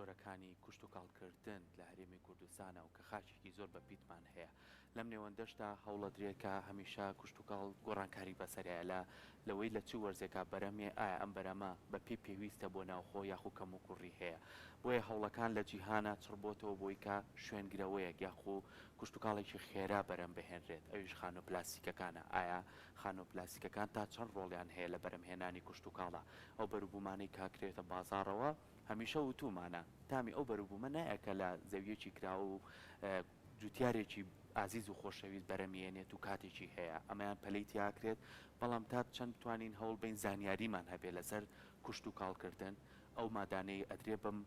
جۆرەکانی کوشتوکاڵکردن لە هەرێمی کوردستانە و کە خاکێکی زۆر بە پیتمان هەیە لەم نێوەندەشدا هەوڵەدرێ کە هەمیشە کوشتوکاڵ گۆڕانکاری بەسەرایە لە لەوەی لە چ وەرزێکا بەرەمێ ئایا ئەم بەرەمە بە پێی پێویستە بۆ ناوخۆ یاخو کەموکوڕی هەیە بۆیە هەوڵەکان لە جیهانا چڕبۆتەوە بۆی کە شوێنگرەوەیەک یاخو کوشتوکاڵێکی خێرا بەرەم بهێنرێت ئەویش خانوە پلاستیکەکانە ئایا خانوە پلاستیکەکان تا چەند ڕۆڵیان هەیە لە بەرەمهێنانی کوشتوکاڵا ئەو بەروبومانەی کە کرێتە بازاڕەوە هەمیشە وتومانە تامی ئەو بەروبومە نایە کە لە زەویەکی کراوە و جوتیارێکی ئازیز و خۆشەویست بەرەمیێنێت و کاتێکی هەیە ئەمەیان پەلەی تیاکرێت بەڵام تا چەند بتوانین هەوڵ بەین زانیاریمان هەبێ لەسەر کوشتوکاڵ کردن ئەو مادانەی ئەدرێ بەم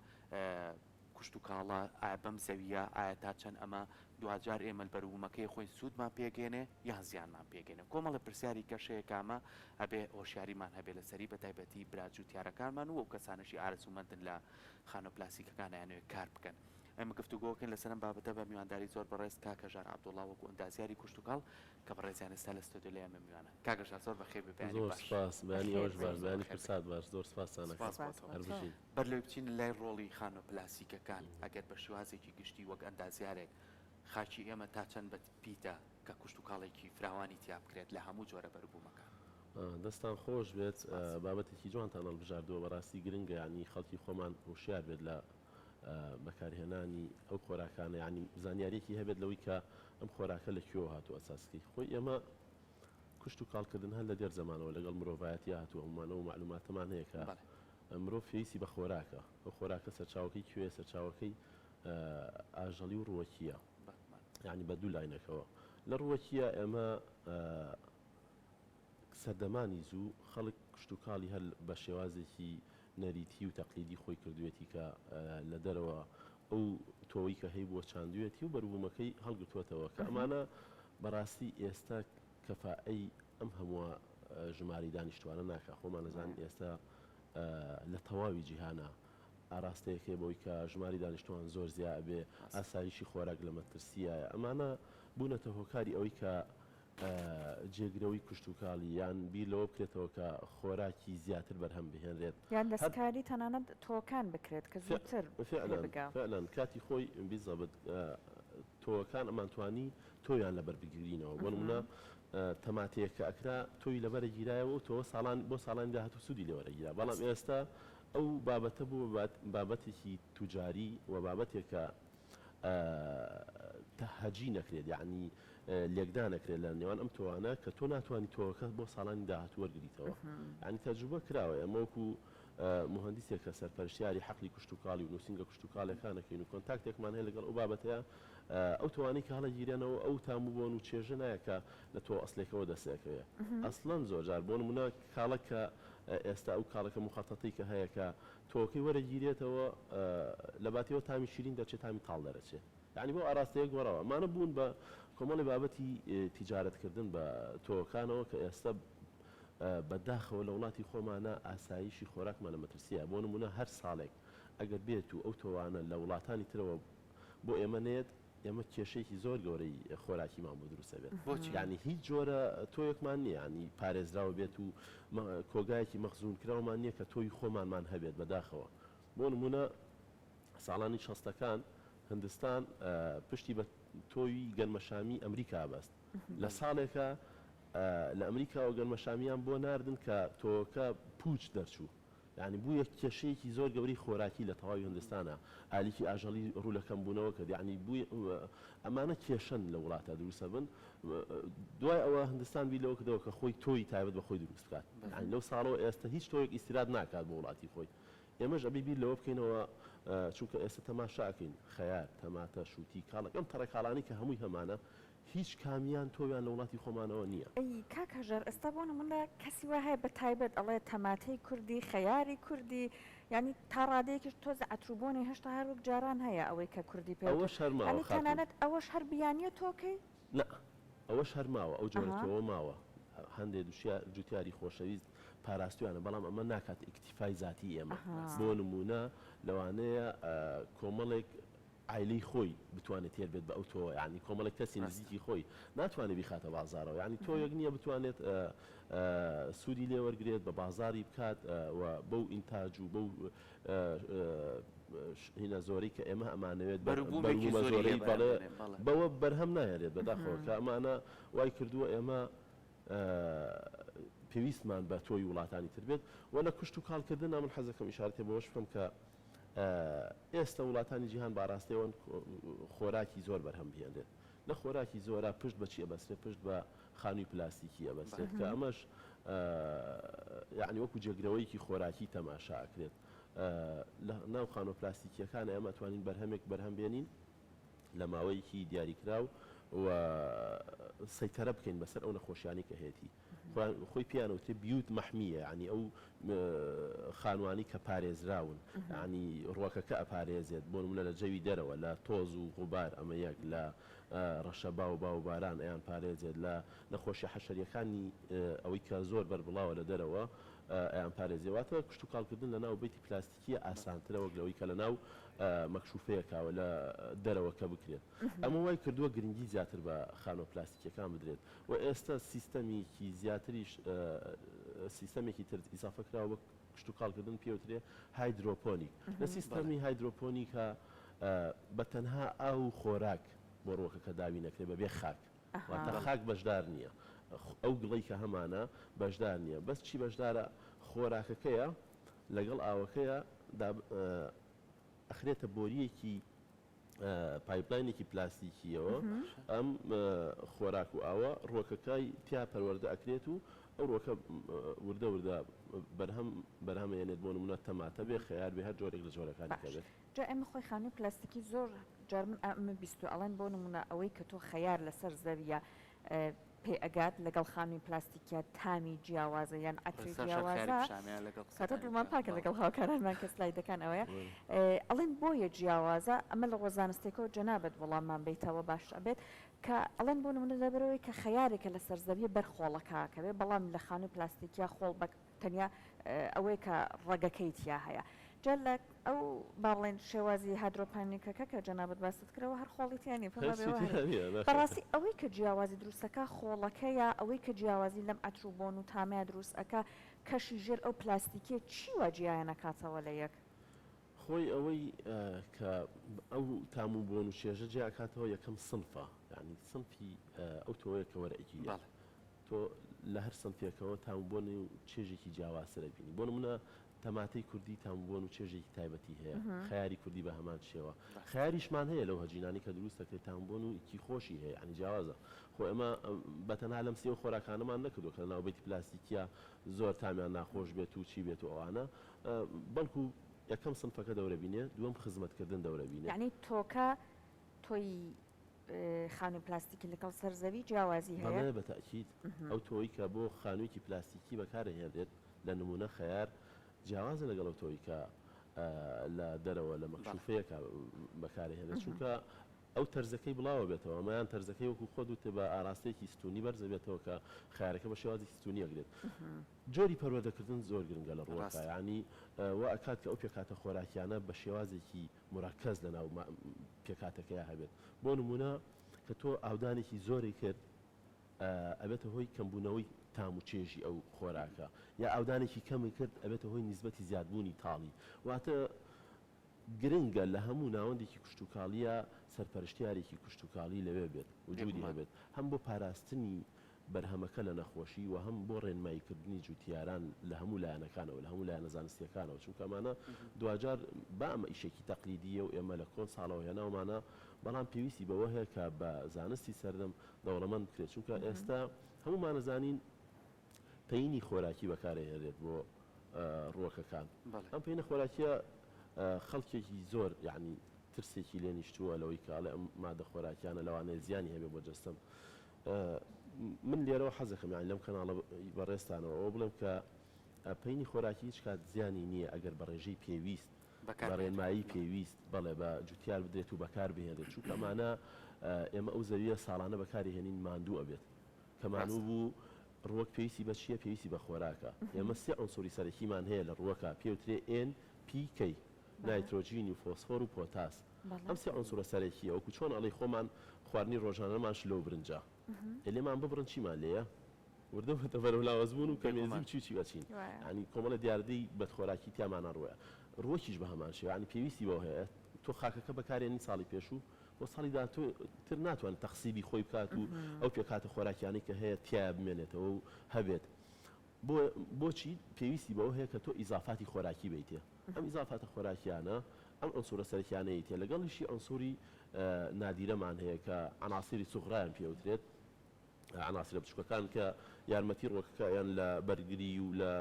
کشتوکاڵە، ئایا بەم زەوییە، ئایا تا چەند ئەمە دواجار ئێمە بەروبوومەکەی خۆین سوودمان پێگەیەنێ یان زیانمان پێگەیەنێ؟ کۆمەڵە پرسیاری کەش هەیە کە ئەمە ئەبێ هۆشیاریمان هەبێ لەسەری بە تایبەتی برا جووتیارەکانمان و ئەو کەسانەشی ئارەزوومەندن لە خانووە پلاستیکەکان ئەیانەوێ کار بکەن. ئێمە گفتوگۆکەین لەسەر ئەم بابەتە بە میوانداری زۆر بەڕێز کاک هەژار عەبدوڵا وەکو ئەندازیاری کشتوکاڵ کە بەڕێزیان ئێستا لە ستۆدیۆ لای ئێمە میوانن. کاک هەژار زۆر بەخێر بێی بەیانی زۆر باش. سوپاس. بەیانی بەخێر ئێوەش بێی باش. زۆر بەیانی بەخێر بێی. پرسات باش. زۆر سوپاستان ئەکەم. سوپاس بۆ سوپاس تۆ. بۆ هەر تۆ. بژین. بەر لەوەی بچینە لای ڕۆڵی خانووە پلاستیکەکان، ئەگەر بە شێوازێکی گشتی وەک ئەندازیارێک خاکی ئێمە تا چەند بە پیتە کە کوشتوکاڵێکی فراوانی تیا بکرێت لە هەموو جۆرە بەروبوومەکان؟ دەستان خۆش بێت سپاس. بابەتێکی جوانتان هەڵبژاردووە بەڕاستی گرنگە یانی خەڵکی خۆمان هۆشیار بێت لە بەکارهێنانی ئەو خۆراکانە یانی زانیاریەکی هەبێت لەوەی کە ئەم خۆراکە لە کوێوە هاتووە ئەساسکەی خۆی ئێمە کشت و کاڵ کردن هەر لە دێر زەمانەوە لەگەڵ مرۆڤایەتیا هاتووە هەموومان ئەو مەعلوماتەمان هەیە کە بەڵێ. مرۆڤ پێویستی بە خۆراکە ئەو خۆراکە سەرچاوەکەی کوێیە سەرچاوەکەی ئاژەڵی و ڕووەکییە بەڵێ. یانی بە دوو لاینەکەوە لە ڕووەکییە ئێمە سەردەمانی زوو خەڵک کشتوکاڵی هەر بە شێوازێکی نەریتی و تەقلیدی خۆی کردوویەتی کە لە دەرەوە ئەو تۆوەی کە هەیبووە چاندوویەتی و بەروبوومەکەی هەڵگرتووەتەوە کە ئەمانە بەڕاستی ئێستا کەفائەی ئەم هەمووە ژمارەی دانیشتوانە ناکا خۆمان ئەزانین ئێستا لە تەواوی جیهانا ئاراستەیەک هەیە بەوەی کە ژمارەی دانیشتوان زۆر زیا ئەبێ ئاسایشی خۆراک لە مەترسیایە ئەمانە بوونەتە هۆکاری ئەوەی کە جێگرەوەی کشتوکاڵی یان بیر لەوە بکرێتەوە کە خۆراکی زیاتر بەرهەم بهێنرێت. یان هەر. دەستکاری تەنانەت تۆوەکان بکرێت کە زووتر پێ فعلا بگا. فعلا کاتی خۆی بیزەبت تۆوەکان ئەمانتوانی تۆویان لەبەر بگرینەوە بۆ نمونە تەماتەیەک کە ئەکرا تۆوی لەبەرە گیرایەوە و تۆوە ساڵان بۆ ساڵانی داهاتوو سوودی لێ وەرەگیرا بەڵام ئێستا ئەو بابەتە بووە بە بابەتێکی توجاری و بابەتێکە تەهجی نەکرێت یەعنی لێکدان نەکرێت لە نێوان ئەم تۆوانە کە تۆ ناتوانی تۆوەکە بۆ ساڵانی داهاتوو وەرگریتەوە یەعنی تەجروبە کراوە ئێمە وەکو موهەندیسێک کە سەرپەرشتیاری حەقلی کشتوکاڵی و نووسینگە کشتوکاڵیەکانەکەین و کۆنتاکتێکمان هەیە لەگەڵ ئەو بابەتەیە ئەو تۆوانەی کە هەڵەگیرێنەوە ئەو تام و بۆن و چێژە نایە کە لە تۆوە ئەسلێکەوە دەسێکەوێ ئەسڵەن زۆرجار بۆ نمونە کاڵەک کە ئێستا ئەو کاڵەکە موخەتەتەی کە هەیە کە تۆوەکەی وەرەگیرێتەوە لەباتیەوە تامی شیرین دەرچێ تامی تاڵ دەرەچێ یانی بەو ئاراستەیە گۆڕاوە ئەمانە بوون بە کۆمەڵی بابەتی تیجارەت کردن بە تۆوەکانەوە کە ئێستا بە داخەوە لە وڵاتی خۆمانە ئاسایشی خۆراکمان لە مەترسیە بۆ نمونە هەر ساڵێک ئەگەر بێت و ئەو تۆوانە لە وڵاتانی ترەوە بۆ ئێمە نەیەت ئێمە کێشەیەکی زۆر گەورەی خۆراکیمان بۆ دروست ئەبێت بۆچی؟ یانی هیچ جۆرە تۆیەکمان نییە یانی پارێزراو بێت و کۆگایەکی مەخزون کراومان نییە کە تۆی خۆمانمان هەبێت بەداخەوە بۆ نمونە ساڵانی شەستەکان هندستان پشتی بە تۆوی گەنمەشامی ئەمریکا بەست لە ساڵێکا لە ئەمریکاوە گەنمەشامیان بۆ ناردن کە تۆوەکە پوچ دەرچوو یانی بوویە کێشەیەکی زۆر گەورەی خۆراکی لە تەواوی هندستانا، ئالیکی ئاژەڵی ڕوو لە کەم بوونەوە کرد، یانی بوویە ئەمانە کێشەن لە وڵاتا دروست ئەبن، دوای ئەوە هندستان بیر لەوە کردەوە کە خۆی تۆوی تایبەت بە خۆی دروست بکات، یانی لەو ساڵەوە ئێستە هیچ تۆوێک ئیستیراد ناکات بۆ وڵاتی خۆی، ئێمەش ئەبێ بیر لەوە بکەینەوە چونکە ئێستە تەماشا ئەکەین خەیار، تەماتە، شووتی، کاڵەک ئەم تەڕەکاڵانەی کە هەمووی هەمانە هیچ کامیان تۆویان لە وڵاتی خۆمانەوە نییە. ئەی کاک هەژار ئێستا بۆ نمونە کەسی وا هەیە بە تایبەت ئەڵێ تەماتەی کوردی خەیاری کوردی یانی تا ڕادەیەکیش تۆزێ عەتر و بۆنی هێشتا هەر وەک جاران هەیە ئەوەی کە کوردی پێ ئەوەش هەر ماوە یانی خاتوون. تەنانەت ئەوەش هەر بیانیە تۆکەی؟ نا ئەوەش هەر ماوە ئەو جۆرە ئەها. تۆوە ماوە هەندێ جوتیاری خۆشەویست پاراستویانە بەڵام ئەمە ناکات ئیکتیفای زاتی ئێمە ئەها. بۆ نمونە لەوانەیە کۆمەڵێک عایلەی خۆی بتوانێت تێر بێت بە ئەو تۆوە یانی کۆمەڵێک کەسی نزیکی خۆی ناتوانێت بیخاتە بازاڕەوە یانی تۆوێک نییە بتوانێت سوودی لێ وەرگرێت بە بازاڕی بکات و بەو ئینتاج و بەو هینە زۆرەی کە ئێمە ئەمانەوێت بەروبوومە زۆرەی بەڵێ بەوە بەرهەم ناهێنرێت بەداخەوە کە ئەمانە وای کردووە ئێمە پێویستمان بە تۆی وڵاتانی تر بێت و لە کشت و کاڵکردن من حەزەکەم ئیشارەتێ بەوەش بکەم کە ئێستا وڵاتانی جیهان بە ئاراستەیەوەن خۆراکی زۆر بەرهەم بهێنرێت لە خۆراکی زۆرا پشت بە چی ئەبەسترێت پشت بە خانووی پلاستیکی ئەبەسترێت کە ئەمەش یعنی وەکو جێگرەوەیەکی خۆراکی تەماشا ئەکرێت لە ناو خانووە پلاستیکیەکان ئێمە توانین بەرهەمێک بەرهەم بێنین لە ماوەیەکی دیاریکراو و سەیتەرە بکەین بەسەر ئەو نەخۆشیانەی کە هەیەتی. خۆی پێیان ئەوترێ بیوت مەحمییە یانی ئەو خانوانەی کە پارێزراون یانی ڕووەکەکە ئەپارێزێت بۆ نمونە لە جەوی دەرەوە لە تۆز و غوبار ئەمە یەک لە ڕەشەبا و با و باران ئەیان پارێزێت لە نەخۆشیە حەشەریەکانی ئەوەی کە زۆر بەربڵاوە لە دەرەوە ئەیان پارێزێ واتە کشتوکاڵکردن لە ناو بەیتی پلاستیکیە ئاسانترە وەک لەوەی کە لە ناو مەکشوفەیەکا و لە دەرەوە کە بکرێت. ئەمە وای کردووە گرنگی زیاتر بە خانووە پلاستیکیەکان بدرێت و ئێستا سیستەمیکی زیاتریش سیستەمێکی تر ئیزافە کراوە بە کشتوکاڵکردن پێوترێ هایدرۆپۆنیک. لە سیستەمی هایدرۆپۆنیکا بە تەنها ئاو و خۆراک بۆ ڕووەکەکە دابین ئەکرێت بەبێ خاک. واتە خاک بەشدار نییە. ئەو گڵەی کە هەمانە بەشدار نییە. بەس چی بەشدارە؟ خۆراکەکەیە لەگەڵ ئاوەکەیە ئەخرێتە بۆرییەکی pipeline ێکی پلاستیکییەوە ئەم خۆراک و ئاوە ڕووەکەکەی تیا پەروەردە ئەکرێت و ئەو ڕووەکە وردە وردە بەرهەم بەرهەم ئەیەنێت بۆ نموونە تەماتە بێ خەیار بێ هەر جۆرێک لە جۆرەکانی کە باش بێت. جا ئێمە خۆی خانووی پلاستیکی زۆر جار من ئەمە بیستوە ئەڵێن بۆ نموونە ئەوەی کە تۆ خەیار لەسەر زەویە پێ ئەگات لەگەڵ خانووی پلاستیکیا تامی جیاوازە یان عەتری جیاوازە کاتە دڵمان پاکە لەگەڵ هاوکارانمان کە سلایدەکان ئەوەیە ئەڵێن بۆیە جیاوازە ئەمە لە ڕووە زانستێکەوە جەنابت وەڵاممان بیتەوە باش ئەبێت کە ئەڵێن بۆ نمونە لەبەرەوەی کە خەیارێکە لەسەر زەویە بەر خۆڵەکەکەوێ بەڵام لە خانووی پلاستیکیا خۆڵ بە تەنیا ئەوەیە کە ڕەگەکەی تیا هەیە. جا لە ئەو با بڵێین شێوازی هایدرۆپانیکەکە کە جەنابت باست کردەوە هەر خۆڵی تیا نیە پێم وابێ هیچی وا تیا هەر نیە نەخێر. بەڕاستی ئەوەی کە جیاوازی دروست ئەکا خۆڵەکەیە ئەوەی کە جیاوازی لەم عەتر و بۆن و تامەیە دروست ئەکا کەشی ژێر ئەو پلاستیکیە چی وا جیایان ئەکاتەوە لە یەک؟ خۆی ئەوەی کە ئەو تام و بۆن و چێژە جیا ئەکاتەوە یەکەم سنفە یانی سنفی ئەو تۆوەیە کە وەرئەگیرێت. بەڵێ. تۆ لە هەر سنفێکەوە تام و بۆن و چێژێکی جیاوازتر ئەبینی. بۆ نموونە تەماتەی کوردی تام و بۆن و چێژێکی تایبەتی هەیە، خەیاری کوردی بە هەمان شێوە. خەیاریشمان هەیە لەو هەجینانەی کە دروست دەکرێت تام و بۆن و کی خۆشی هەیە یانی جیاوازە. خۆ ئێمە بە تەنها لەم سێو خۆراکانەمان نەکردووە کە لەناو بەیتی پلاستیکیا زۆر تامیان ناخۆش بێت و چی بێت و ئەوانە، بەڵکو یەکەم سنفەکە دەورە بینێ، دووەم خزمەتکردن دەورە بینێ. یانی تۆکە تۆی خانووی پلاستیکی لەگەڵ سەر زەوی جیاوازی هەیە؟ بەڵێ بە تەئکید. ئەو تۆوەی کە بۆ خانوویەکی پلاستیکی بەکارئەهێنرێت لە نموونە خەیار جیاوازە لەگەڵ ئەو تۆوەی کە لە دەرەوە لە مەکشوفەیەکا بەکارئەهێنرێت چونکە ئەو تەرزەکەی بڵاوەبێتەوە ئەمەیان تەرزەکەی وەکو خۆت وتت بە ئاراستەیەکی ستوونی بەرزەبێتەوە کە خەیارەکە بە شێوازێکی ستوونی ئەگرێت. جۆری پەروەردەکردن زۆر گرنگە لە ڕووەکە یانی وا ئەکات کە ئەو پێکهاتە خۆراکیانە بە شێوازێکی مورەکەز لەناو پێکهاتەکەیا هەبێت. بۆ نموونە کە تۆ ئاودانێکی زۆری کرد ئەبێتە هۆی کەمبوونەوەی تام و چێژی ئەو خۆراکە، یا ئاودانێکی کەمی کرد ئەبێتە هۆی نیسبەتی زیادبوونی تاڵی. واتە گرنگە لە هەموو ناوەندێکی کشتوکاڵییا سەرپەرشتیارێکی کشتوکاڵی لەوێ بێت، وجودی هەبێت، هەم بۆ پاراستنی بەرهەمەکە لە نەخۆشی و هەم بۆ ڕێنماییکردنی جوتیاران لە هەموو لایەنەکانەوە، لە هەموو لایەنە زانستییەکانەوە، چونکە ئەمانە دواجار با ئەمە ئیشێکی تەقلیدییە و ئێمە لە کۆن ساڵەوە هێناومانە، بەڵام پێویستی بەوە هەیە کە بە زانستی سەردەم دەوڵەمەند بکرێت، چونکە ئێستا هەموومان ئەزانین پەینی خۆراکی بەکارئەهێنرێت بۆ ڕووەکەکان، ئەم پەینە خۆراکییە خەڵکێکی زۆر یەعنی ترسێکی لێ نیشتووە لەوەی کە ئەڵێ ئەم مادە خۆراکیانە لەوانەیە زیانی هەبێ بۆ جەستەم، من لێرەوە حەزەکەم یانی لەم کەناڵە بەڕێزتانەوە ئەوە بڵێم کە پەینی خۆراکی هیچ کات زیانی نییە ئەگەر بە ڕێژەی پێویست بە ڕێنمایی پێویست بەڵێ بە جوتیار بدرێت و بەکار بهێنرێت چونکە ئەمانە ئێمە ئەو زەویە ساڵانە بەکاری هێنین ماندوو ئەبێت کە مانوو بوو ڕووەک پێویستی بە چییە پێویستی بە خۆراکە ئێمە سێ عونسوری سەرەکیمان هەیە لە ڕووەکە پێوترێ ئێن پی کەی نایترۆجین و فۆسفۆر و پۆتاس ئەم سێ عونسورە سەرەکییە وەکو چۆن ئەڵێی خۆمان خواردنی ڕۆژانەمان شلە و برنجە ئێ لێمان ببڕن چیمان لێیە وردە وردە بەرەو لاوازبوون و کەمێزی و چی و چی ئەچین یانی کۆمەڵێ دیاردەی بەدخۆراکی تیامانا ڕووەیە. ڕووەکیش بە هەمان شێوە یانی پێویستی بەوە هەیە تۆ خاکەکە بەکارێنی ساڵی پێشوو بۆ ساڵی داهاتوو تر ناتوانێت تەخسیبی خۆی بکات و ئەو پێکهاتە خۆراکیانەی کە هەیە تیایا بمێنێتەوە و هەبێت بۆ بۆچی پێویستی بەوە هەیە کە تۆ ئیزافاتی خۆراکی بیتێ ئەم ئیزافاتە خۆراکیانە ئەم عنسورە سەرەکیانەی تێ لەگەڵیشی عنسوری نادیرەمان هەیە کە عناصری صغرایان پێوترێت عەناسرە بچوکەکان کە یارمەتی ڕوەکەکە یان لە بەرگری و لە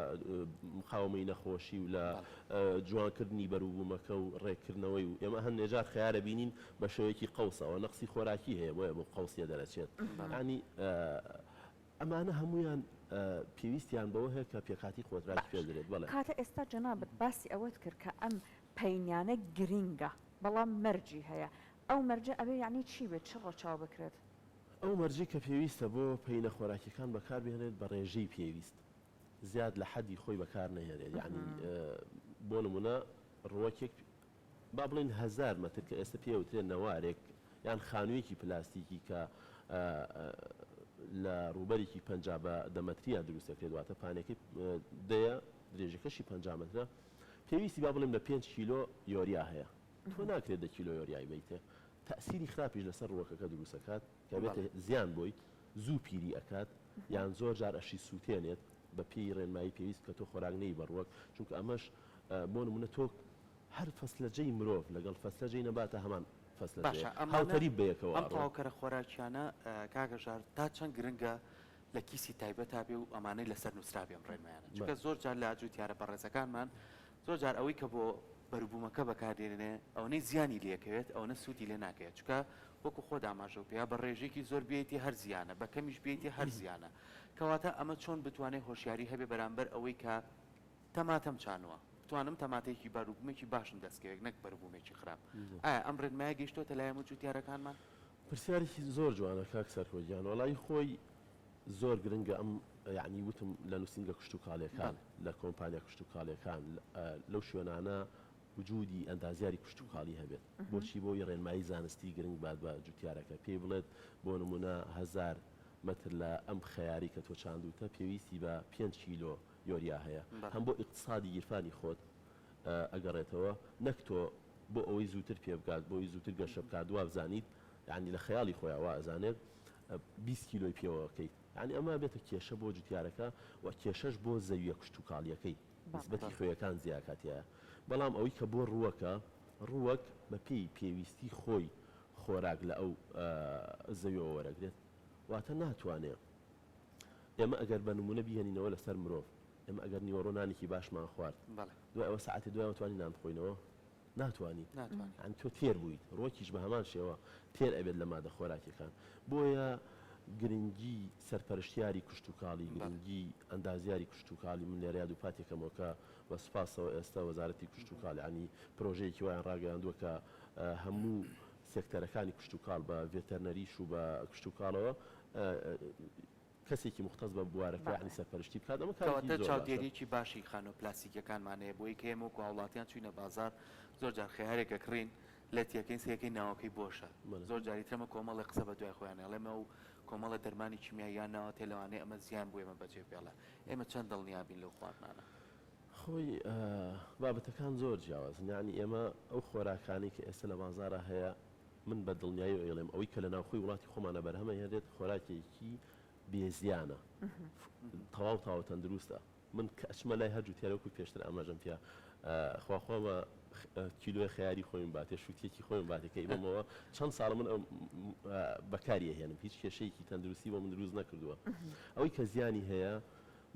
مقاومەی نەخۆشی و لە جوانکردنی بەروبوومەکە و ڕێککردنەوەی و ئێمە هەندێ جار خەیارە بینین بە شێوەیەکی قەوسەوە نەقسی خۆراکی هەیە بۆیە بۆ قەوسیە دەرەچێت ینی ئەمانە هەمویان پێویستیان بەوە هەیە کە پێکاتی خۆراکی پێ بدرێت بەڵێ. کاتە ئێستا جەنابت باسی ئەوەت کرد کە ئەم پەینیانە گرینگە بەڵام مەرجی هەیە ئەو مەرجە ئەبێ یەعنی چی بێت چ ڕەچاو بکرێت؟ ئەو مەرجەی کە پێویستە بۆ پەینە خۆراکیەکان بەکاربهێنرێت بە ڕێژەی پێویست زیاد لە حەدی خۆی بەکارنەهێنرێت یەعنی بۆ نمونە ڕووەکێک با بڵێین هەزار مەتر کە ئێستا پێی ئەوترێت نەوارێک یان خانوویەکی پلاستیکی کە لە ڕووبەرێکی 50 بە دە مەترییا دروست دەکرێت واتە پانەکەی دەیە درێژەکەشی 50 مەترە پێویستی با بڵێم بە 5 کیلۆ یۆریا هەیە تۆ ناکرێت دە کیلۆ یۆریای بیتێ تەئسیری خراپیش لەسەر ڕووەکەکە دروست ئەکات کە ئەبێتە زیان بۆی زوو پیری ئەکات یان زۆر جار ئەشی سووتێنێت بە پێی ڕێنمایی پێویست کە تۆ خۆراک نەی بە ڕووەک چونکە ئەمەش بۆ نمونە تۆ هەر فەسلەجەی مرۆڤ لەگەڵ فەسلەجەی نەباتە هەمان فەسلەجەیە باشە ئەمانە هاوتەریب بەیەکەوە ئەم ئەڕۆن. تەواوکەرە خۆراکیانە کاک هەژار تا چەند گرنگە لە کیسی تایبەتا بێ و ئەمانەی لەسەر نووسرابێ ئەم ڕێنمایانە چونکە بەڵێ. زۆر جار لە جوتیارە بەڕێزەکانمان زۆر جار ئەوەی کە بۆ بەروبوومەکە بەکاردێنێ ئەوەنەی زیانی لێکەوێت ئەوەنە سوودی لێ ناکەوێت چونکە وەکو خۆت ئاماژەو پێیا بە ڕێژەیەکی زۆر بێیتی هەر زیانە بە کەمیش بێیتی هەر زیانە کەواتە ئەمە چۆن بتوانێت هۆشیاری هەبێ بەرامبەر ئەوەی کە تەماتەم چانووە بتوانم تەماتەیەکی بەروبوومێکی باشم دەستکەوێت نەک بەروبوومێکی خراپ ئایا ئەم ڕێنمایە گەیشتۆتە لای هەموو جوتیارەکانمان؟ پرسیارێکی زۆر جوانە کاک سەرکۆ گیان وەڵایی خۆی زۆر گرنگە ئەم یەعنی وتم لە نووسینگە کشتوکاڵیەکان لە کۆمپانیا کشتوکاڵیەکان لەو شوێنانە وجودی ئەندازیاری کشتوکاڵی هەبێت بۆچی بۆی ڕێنمایی زانستی گرنگ بات بە جوتیارەکە پێی بڵێت بۆ نمونە هەزار مەتر لە ئەم خەیاری کە تۆ چاندوتە پێویستی بە پێنج کیلۆ یۆریا هەیە هەم بۆ ئیقتسادی گیرفانی خۆت ئەگەڕێتەوە نەک تۆ بۆ ئەوەی زووتر پێ بگات بۆی زووتر گەشە بکات وابزانیت یانی لە خەیاڵی خۆیا وا ئەزانێت 20 کیلۆی پێوە کەیت یانی ئەمە بێتە کێشە بۆ جوتیارەکە و کێشەش بۆ زەویە کشتوکاڵیەکەی نسبەتی خوێیەکان زیاکات تیایا بەڵام ئەوەی کە بۆ ڕووەکە ڕووەک بە پێی پێویستی خۆی خۆراک لە ئەو زەویەوە وەرەگرێت واتە ناتوانێ ئێمە ئەگەر بە نمونە بیهێنینەوە لەسەر مرۆڤ ئێمە ئەگەر نیوەڕۆ نانێکی باشمان خوارد دوای ئەوە سەعاتێ دوایەوە توانی نان بخۆینەوە؟ ناتوانی یانی تۆ تێر بوویت ڕووەکیش بە هەمان شێوە تێر ئەبێت لە مادە خۆراکیەکان بۆیە گرنگی سەرپەرشتیاری کشتوکاڵی گرنگی ئەندازیاری کشتوکاڵی من لێرەیا دووپاتێکەمەوە کە بە سوپاسەوە ئێستا وەزارەتی کشتوکاڵ یانی پرۆژەیەکی وایان ڕاگەیاندووە کە هەموو سێکتەرەکانی کشتوکاڵ بە ڤێتەرنەریش و بە کشتوکاڵەوە کەسێکی موختەس بە بوارەکە یەعنی سەرپەرشتی بکات ئەمە کارێکی کەواتە زۆر باشە. چاودێریەکی باشی خانووە پلاستیکیەکانمان هەیە بۆی کە ئێمە وەکو هاوڵاتیان چوینە بازاڕ زۆر جار خەیارێک ئەکڕین لەتیەکەین سەیەکەین ناوەکەی بۆشە بەڵێ. زۆر جاری تر ئەمە کۆمەڵێ قسە بە دوای خۆیان ئەڵێمە و کۆمەڵە دەرمانی کیمیاییان ناوەتێ لەوانەیە ئەمە زیان بۆ ئێمە بەجێ بێڵێ ئێمە چەند دڵنیا بین لەو خواردنانە؟ خۆی بابەتەکان زۆر جیاوازن یەعنی ئێمە ئەو خۆراکانەی کە ئێستا لە بازاڕا هەیە من بە دڵنیاییەوە ئەیڵێم ئەوەی کە لە ناوخۆی وڵاتی خۆمانە بەرهەم ئەهێنرێت خۆراکێکی بێ زیانە تەواو تەواو تەندروستە من کە ئەچمە لای هەر جوتیارە وەکو پێشتر ئاماژەم پیا خواخوامە کیلۆی خەیاری خۆیم باتێ شوتیەکی خۆیم باتێ کە ئیبەمەوە چەند ساڵە من بەکاری ئەهێنم هیچ کێشەیەکی تەندروستی بۆ من دروست نەکردووە ئەوەی کە زیانی هەیە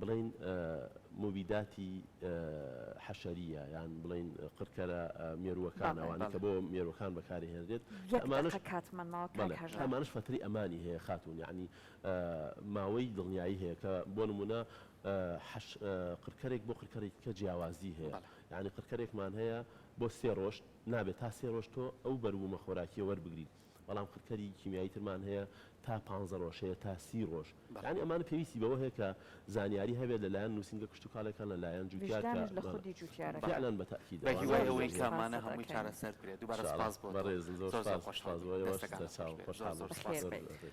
بڵێین موبیداتی حەشەرییە یان بڵێین قڕکەرە مێرووەکان ئەوانەی کە بۆ مێرووەکان بەکارهێنرێت یەک دەقە کاتمان ماوە کاک هەژار. ئەمانەش فەترەی ئەمانی هەیە خاتوون یەعنی ماوەی دڵنیایی هەیە کە بۆ نموونە قڕکەرێک بۆ قڕکەرێکی کە جیاوازی هەیە یەعنی قڕکەرێکمان هەیە بۆ سێ ڕۆژ نابێت تا سێ ڕۆژ تۆ ئەو بەروبوومە خۆراکیە وەربگریت بەڵام قڕکەری کیمیایی ترمان هەیە تا پانزە ڕۆژ هەیە تا سی ڕۆژ یانی ئەمانە پێویستی بەوە هەیە کە زانیاری هەبێت لە لایەن نووسینگە کشتوکاڵیەکان لە لایەن جوتیار کە ویژدانیش لە خودی جوتیارەکە. فعلا بە تەئکید بە ئەوانە هیوای زۆر ئەوەی کە زۆر ئەمانە سپاست هەمووی ئەکەین. چارەسەر بکرێت دووبارە ان شاء الله سپاس بۆ تۆ بەڕێزن زۆر زۆر زۆر سپاس خۆشحاڵ سپاس بووین بۆ ئێوەش دەستەکانت سەرچاو خۆش بێت زۆر خۆشحاڵ زۆر بووم سپاس بەخێر زۆر بێیت. زۆر.